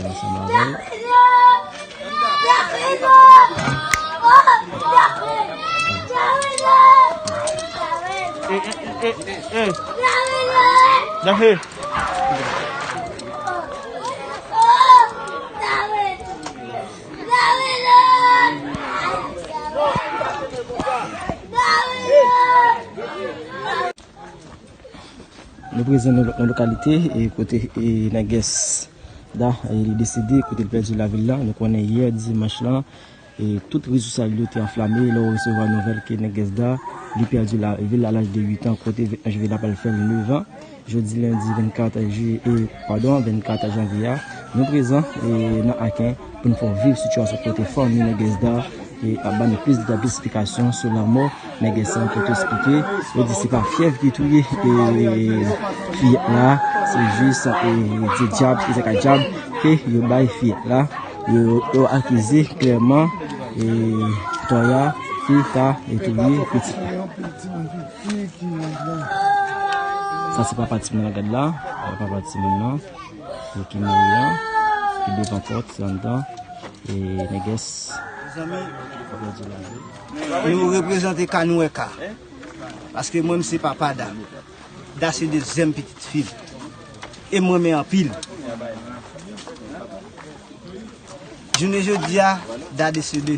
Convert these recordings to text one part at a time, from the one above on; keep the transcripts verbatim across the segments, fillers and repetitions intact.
Ansanm avè l. Eh, eh, eh, eh, eh. Daphné. Nou prezan nan lòt lokalite, e kote, e, nègès Da, e, li desede, kote l pèdi lavi l lan. Nou konnen yè dimanch lan, e, tout rezo sosyal yo te anflame lè w resevwa nouvèl ke nègès Da, li pèdi lavi l a laj de uit an, kote venteyen janvye la pral fè l nèf an. Jodi lendi vennkat jiyè, e, padon, vennkat janvye a, nou prezan, e, nan Aken pou n fè w viv sitiyasyon kote fanmi nègès Da, e, ap ba nou plis detay, plis esplikasyon sou lanmò nègès sa, kote eksplike, yo di se pa fyèv ki touye, e, fiyèt la, se jis, e, di dyab, ki se ka dyab, ke yo bay fiyèt la, yo, yo akize klèman, e, Toya, ki ta, e, touye pitit la. Sa se papa timoun nan, gad la. Papa timoun nan, e, ki mouri an, ki devan pòt, se anndan, e, nègès. Mezanmi, nou reprezante ka nou wè ka. Paske mwen, m se papa Da. Da se dezyèm pitit fi m. E m renmen anpil. Jounen jodi a, Da desede.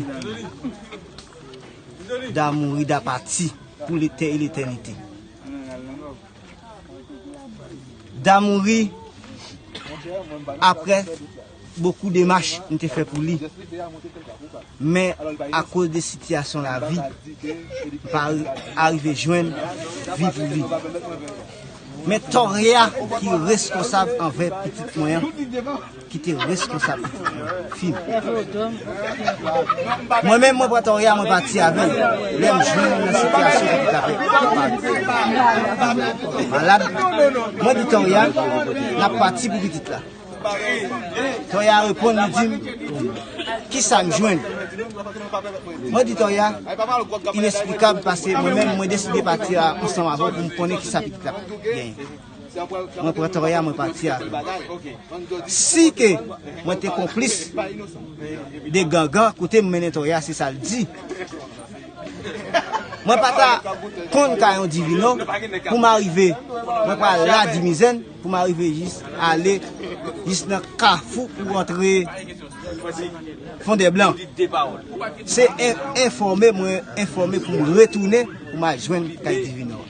Da mouri, Da pati pou letè e letènite. Da mouri apre bokou demach m te fè pou li. Men akoz de sitiyasyon lavi, m pa ri-, arive jwenn vi pou li. Men Toya ki reskonsab anvè pitit mwen an, ki te reskonsab pitit mwen, fi m. Mwen menm, mwen pran Toya, mwen pati avè l. Lè m jwenn nan sitiyasyon ki t ap malad, mwen di Toya, n ap pati pou pitit la. Toya reponn, li di m, "Kisa m jwenn?" Mwen di Toya, "Ineksplikab, paske mwen menm, mwen deside pati a, ansanm avè w pou m konnen kisa pitit la ap genyen." Mwen pran Toya, mwen pati avè l. Si ke mwen te konplis de gangan, kote m mennen Toya, se sa l di. Mwen pa ta konn kay yon Divino, pou m arive, mwen pral la Dimizèn, pou m arive jis ale jis nan kafou pou antre Fondèblan. Se en-, enfòme, mwen enfòme pou m retounen, pou m al jwenn kay Divino.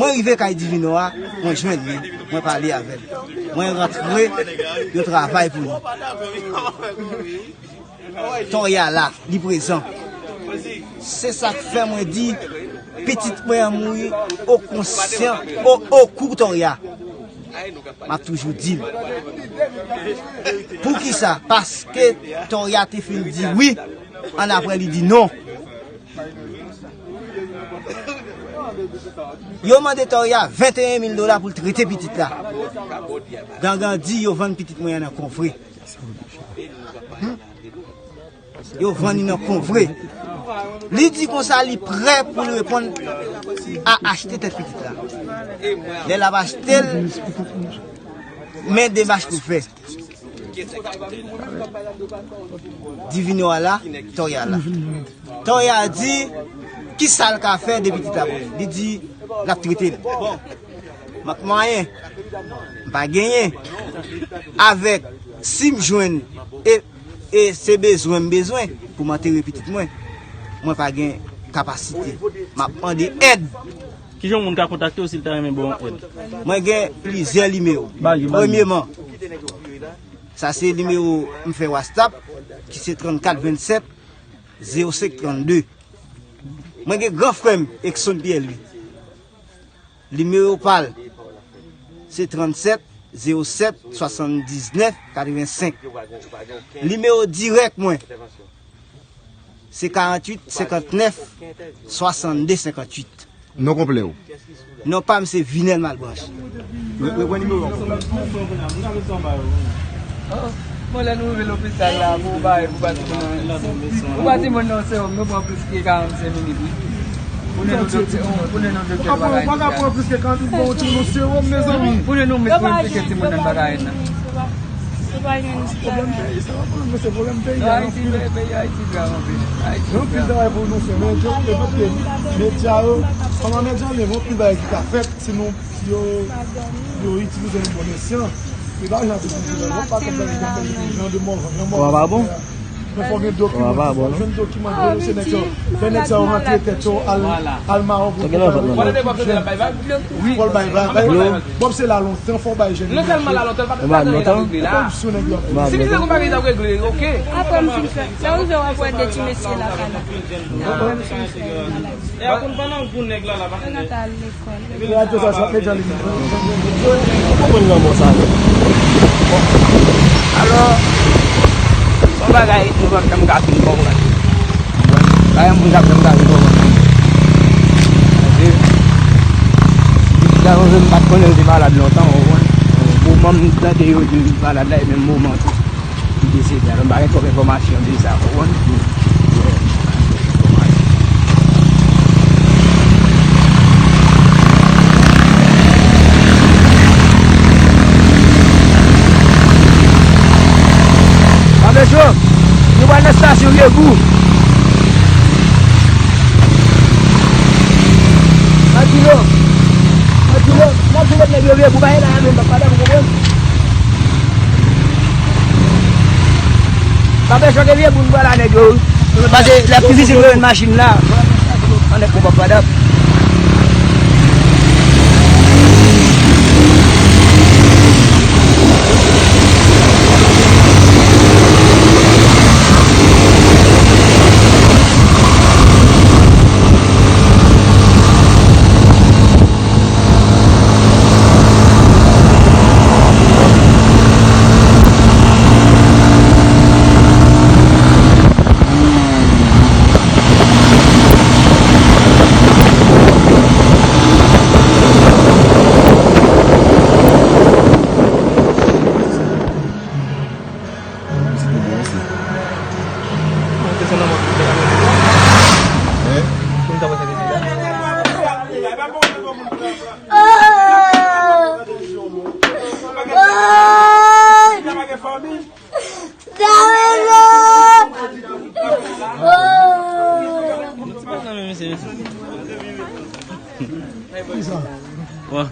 Mwen rive kay Divino a, mwen jwenn li, mwen pale avè l. Mwen rantre, yo travay pou li. Toya la, li prezan. Se sa k fè mwen di, pitit mwen an mouri, o konsyan, o, o kou Toya. M ap toujou di l. Poukisa? Paske Toya te fin di wi, annapre li di non. Yo mande Toya venteyen mil dola pou l trete pitit la. Gangan di yo vann pitit mwen an nan Konvre. Yo vann li nan Konvre. Li di konsa li prè pou l reponn a achte tèt pitit la. Lè l ap achte l, men demach pou l fè. Divino a la, Toya la. Toya di, kisa l ka fè de pitit la pou li? Li di, l ap trete l. Bon, mank mwayen, m pa genyen. Avèk, si m jwenn, e, e se bezwen m bezwen pou m antere pitit mwen, mwen pa gen kapasite. M ap mande èd. Kijan yon moun ka kontakte w si l ta renmen ba w yon èd? Mwen gen plizyè nimewo. Ba yo, ba yo. Premyeman, sa se nimewo m fè WhatsApp, ki se trannkat vennsèt zewo senk trannde. Mwen gen gran frè m, Exxon Pierre Louis. Nimewo pa l, se tranntsèt zewo sèt swasanndiznèf katrevensenk. Nimewo dirèk mwen, se karanntuit senkantnèf swasannde senkantuit. Non konplè w? Non pa m se Vinel Malbranche. Re-, repran nimewo a. Oh, bon, lè nou rive lopital la, pou bay, pou pa timoun nan, pou pa timoun nan sewòm, nou pran plis ke karannsenk minit, wi. Pou nou doktè, pou nou doktè bagay. Ou pa ka pran plis ke kant bon ti moun sewòm, mezanmi. Pou nou met pou nou pike timoun nan bagay nan. Pwoblèm peyi, sa pa pwoblèm, men se pwoblèm peyi a. Ayiti, peyi Ayiti grav anpil. Gen anpil travay pou nou fè, men yo, yo, medya yo, kòman medya yo, gen anpil bagay ki ka fèt si nou, yo, yo itilize nou bon esyan. Se pa jan pou itilize nou, pa konn bagay ki fèt, jan de mòvan, jan mòvan. Kòman pa bon? Men fò gen dokiman, fò jwenn dokiman, denonse nèg sa yo. Lè nèg sa yo rantre tèt yo, al, al Mawon pou yo bay. Fò l bay vag. Bob se la lontan, fò bay jèn. Non sèlman la lontan, l pa t ap regle la. Si li te konn pa regle, l ap regle, oke. Apre m fin fè, lè w rive w ap wè de ti mesye la pale. Apre m fin fè. E a konn pandan pou nèg la la pa. Yo gata al lekòl. Epi radyo sa, sa fè jan li. Ou konprann lanmò sa, non? Alò, se yon bagay nou p ap janm ka fin konprann. Bagay moun p ap janm ka fin konprann. Paske, pitit la, mwen menm, m pa t konnen l te malad lontan, ou konprann? Moman m tande yo di l malad la, e menm moman tou. Li desede. Alò, m pa gen twòp enfòmasyon de sa, ou konprann? Papa Cho, nou pral nan estasyon Vye Gou. Nan kilo, nan kilo, nan kilo nèg yo Vye Gou, pa gen la menm, pa dam konprann. Pa fè chòke vye moun bwa la nèg yo. Pase lè pi difisil yo jwenn machin la. Anlè konpa padap. Bon.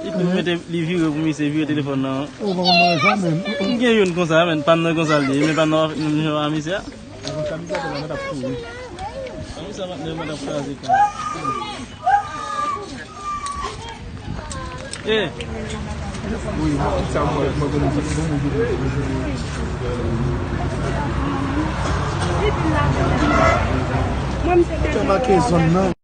Li tou mete, li vire pou misye, vire telefòn nan. M gen youn konsa, men pa m nan konsa l ye, men pa m nan menm jan a misye a. Sa misye a, patnè, mwen t ap kraze kay. Eh. Mwen, m te make zòn nan.